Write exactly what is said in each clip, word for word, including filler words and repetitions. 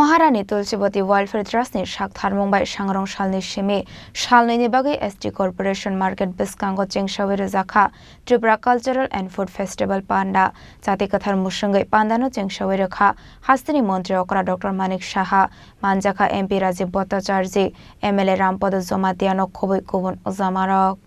Maharani Tulsibati Welfare Trust ni saktharmung bai sangrong salni simi salnwi ni bagwi S T Corporation Market bwskango chengsawi rwjakha Tripura Cultural and Food Festival Panda. Jati kwthar musungwi pandano chengsawi rwkha hasteni montri okra Doctor Manik Saha, manjakha M P Rajiv Bhattacharjee, M L A Rampada Jamatia no khobwi kubun ojamarok.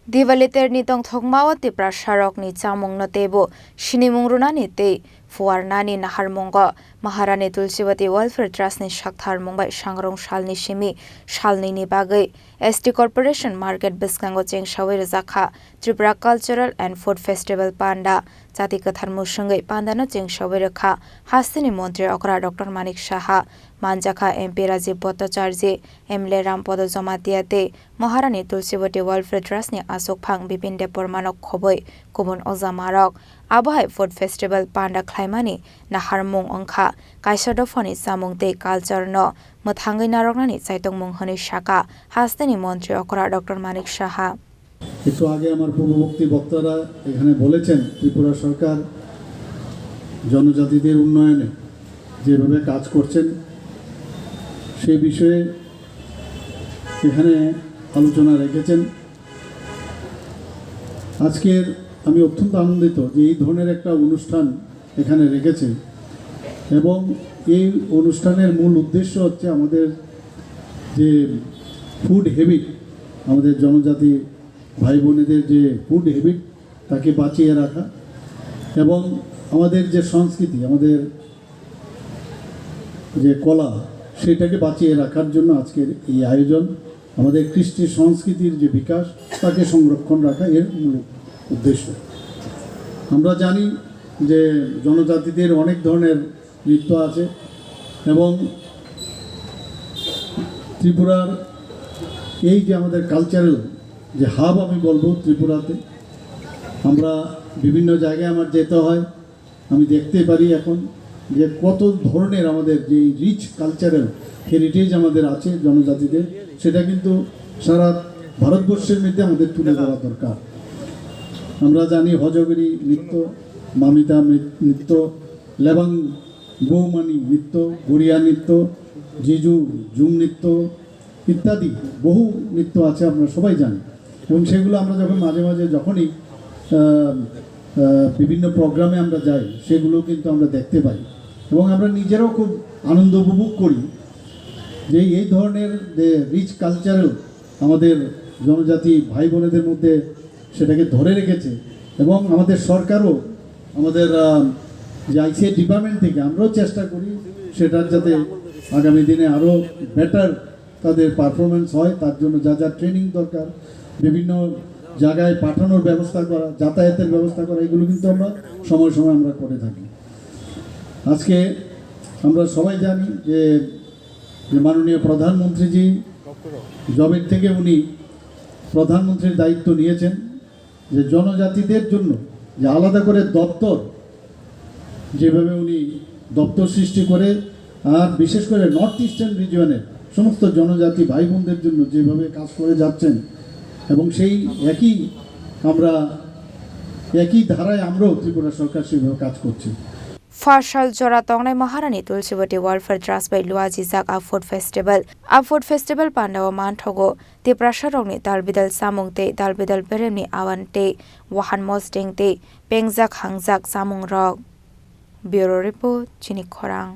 Diwali terni tongthokmao Tiprasarokni chamungno teibo sinimung rwnani tei phuarnani naharmungo Maharani Tulsibati Welfare Trust ni saktharmung bai sangrong salni simi salnwi ni bagwi S T Corporation Market bwskango chengsawi rwjakha Tripura Cultural and Food Festival Panda. Jati kwthar musungwi pandano chengsawi rwkha hasteni montri okra Doctor Manik Saha, manjakha M P Rajiv Bhattacharjee, M L A Rampada Jamatia tei Maharani Tulsibati Welfare Trust ni aswkphang Bipin Debbarmano khobwi kubun ojamarok. Abohai Food Festival panda khlaimani naharmung wngkha kaisa dophani chamung tei culture no mwthangwi narwknani chaitokmung hwnwi sakha hasteni montri okra Doctor Manik Saha. একটু আগে আমার পূর্ববর্তী বক্তারা এখানে বলেছেন, ত্রিপুরা সরকার জনজাতিদের উন্নয়নে যেভাবে কাজ করছেন, সে বিষয়ে এখানে আলোচনা রেখেছেন। আজকের আমি অত্যন্ত আনন্দিত যে এই ধরনের একটা অনুষ্ঠান এখানে রেখেছে, এবং এই অনুষ্ঠানের মূল উদ্দেশ্য হচ্ছে আমাদের যে ফুড হ্যাবিট, আমাদের জনজাতি ভাই বোনেদের যে ফুড হ্যাবিট, তাকে বাঁচিয়ে রাখা এবং আমাদের যে সংস্কৃতি, আমাদের যে কলা, সেটাকে বাঁচিয়ে রাখার জন্য আজকের এই আয়োজন। আমাদের কৃষ্টি সংস্কৃতির যে বিকাশ, তাকে সংরক্ষণ রাখা এর মূল উদ্দেশ্য। আমরা জানি যে জনজাতিদের অনেক ধরনের নৃত্য আছে এবং ত্রিপুরার এই যে আমাদের কালচারাল যে হাব আমি বলবো ত্রিপুরাতে, আমরা বিভিন্ন জায়গায় আমার যেতে হয়, আমি দেখতে পারি এখন যে কত ধরনের আমাদের যে রিচ কালচারাল হেরিটেজ আমাদের আছে জনজাতিদের, সেটা কিন্তু সারা ভারতবর্ষের মধ্যে আমাদের তুলে ধরা দরকার। আমরা জানি হজগিরি নৃত্য, মামিতা নৃ-, নৃত্য, লেবাং বৌমানি নৃত্য, গড়িয়া নৃত্য, জিজু ঝুম নৃত্য ইত্যাদি বহু নৃত্য আছে, আমরা সবাই জানি। এবং সেগুলো আমরা যখন মাঝে মাঝে যখনই, আহ, আহ, বিভিন্ন প্রোগ্রামে আমরা যাই, সেগুলো কিন্তু আমরা দেখতে পাই। এবং আমরা নিজেরাও খুব আনন্দ উপভোগ করি যে এই ধরনের যে রিচ কালচারাল আমাদের জনজাতি ভাই বোনেদের মধ্যে সেটাকে ধরে রেখেছে। এবং আমাদের সরকারও, আমাদের, আহ, যে আইসিআই ডিপার্টমেন্ট থেকে আমরাও চেষ্টা করি সেটার যাতে আগামী দিনে আরও বেটার তাদের পারফরম্যান্স হয়, তার জন্য যা যা ট্রেনিং দরকার, বিভিন্ন জায়গায় পাঠানোর ব্যবস্থা করা, যাতায়াতের ব্যবস্থা করা, এগুলো কিন্তু আমরা সময় সময় আমরা করে থাকি। আজকে আমরা সবাই জানি যে, যে মাননীয় প্রধানমন্ত্রীজি জবের থেকে উনি প্রধানমন্ত্রীর দায়িত্ব নিয়েছেন, যে জনজাতিদের জন্য যে আলাদা করে দপ্তর, যেভাবে উনি দপ্তর সৃষ্টি করে, আর বিশেষ করে নর্থ ইস্টার্ন রিজিয়নের সমস্ত জনজাতি ভাই বোনদের জন্য যেভাবে কাজ করে যাচ্ছেন, এবং সেই একই আমরা, একই ধারায় আমরাও ত্রিপুরা সরকার সেভাবে কাজ করছি। Pharsal jora tongnai Maharani Tulsibati Welfare Trust bai luajijak a food festival. A food festival pandao manthogo Tiprasarokni dalbidal chamung tei dalbidal beremni awan tei wahan mosdeng tei pengjak hangjak chamungrok. Bureau Report, Chini Khorang.